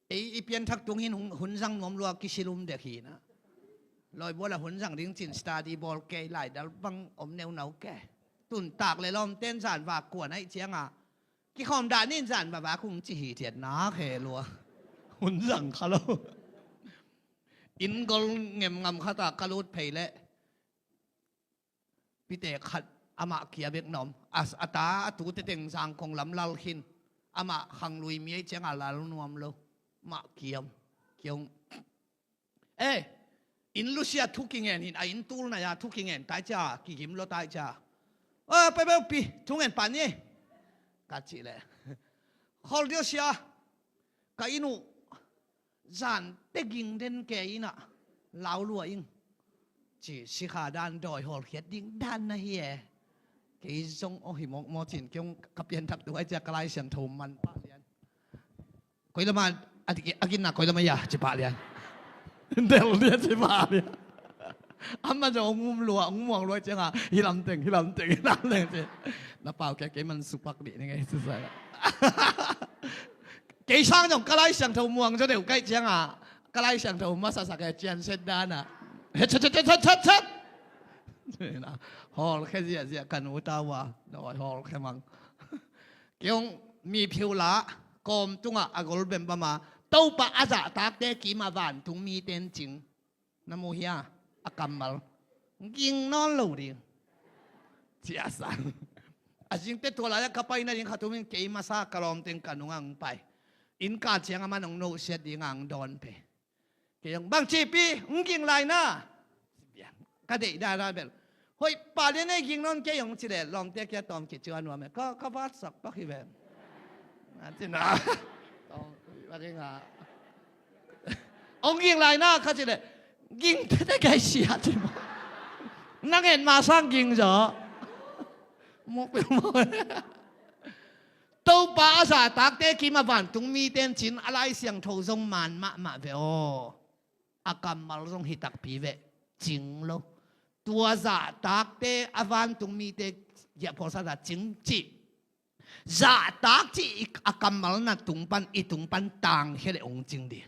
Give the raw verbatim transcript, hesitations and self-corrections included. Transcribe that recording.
Ei i pianthak tung hin hun, hun zang nuam lua kisilum dek hi na. Lawibual ah hun zang ding cin study bawl kei, laidal bang om neunau kei. Tuntak le lawmten zan vak kuan aih cianga kikhawm dah nin zan vavak hung ci hi thiat nak he lua. Hun zang kha lo. Inn gol ngem ngam khat ah ka lut phei leh pite khat amah kia bek na om. A, a ta a tute teng Zangkong lam lal khin. Amah khanglui mi aih cianga lal nuam lo. Mah kiam kiong. Eh, inn lusia thu kingen hin, a inn tul nai-a thu kingen tai cia, kigim lo tai cia. Eh, pe beupi thu ngen pan ni, ka cih leh, khol dio sia, ka inn uh zan te ging den ke inn ah lau lua ing, ci. Sikha dan dawi hawlkhiat ding dan na hi e. Kei zong aw hi mawkmaw cin, kei hong ka pianthak tu ai cia ka Lai Siangtho man pah lian. Koi lama a dik a ginna koi lama ia ci pah lian. Del dia ci pah lian. Ama zong hong um lua, hong muang lua cianga hi lamteng, hi lamteng, hi lamteng ci. Na pau kia kei man supak dih ni ngei susa. Kei sang zong ka Lai Siangtho muang zaw deuh kaih cianga ka Lai Siangtho masasak e, cian set dana. He chat chat chat chat chat. Hawlkhia ziahziah kan uta ua, dawi hawlkhia mang. Kei hong mi phiu la kawm tungah a gol bembam a, Topa a zahtakte kim a vantung mite in cing. Na mu hia? A kammal ging nawn lo ding. Ciahsan. A zingte tua lai-ah ka pai nading khat um in kei masa ka lawmteng ka nungah hong pai. Inn ka ciang a man hong nusiat dingah hong dawn phei. Kei hong bang cipi hong ging lai na. Ka deih dada bel. Hoih pah lian ei ging nawn kei hong ci leh lawmte kia tawm kici a nuam e. Ka, ka vatsak pak hi ve. A ci na. Tawm, a ging a. Hong ging lai na ka ci leh. Ging tete kei sia ci maw. Na ngen ma sang ging zaw. Mok pe maw. Topa a zahtakte kim a vantung mite in cin, a Lai Siangtho zong man mahmah ve aw. A kammal zong hi takpi ve, cing lo. Tua zahtakte a vantung mite giahphual sa zah cing cih. Zahtak cih i, a kammal na tung pan, i tung pan tangkhia le hong cing dih.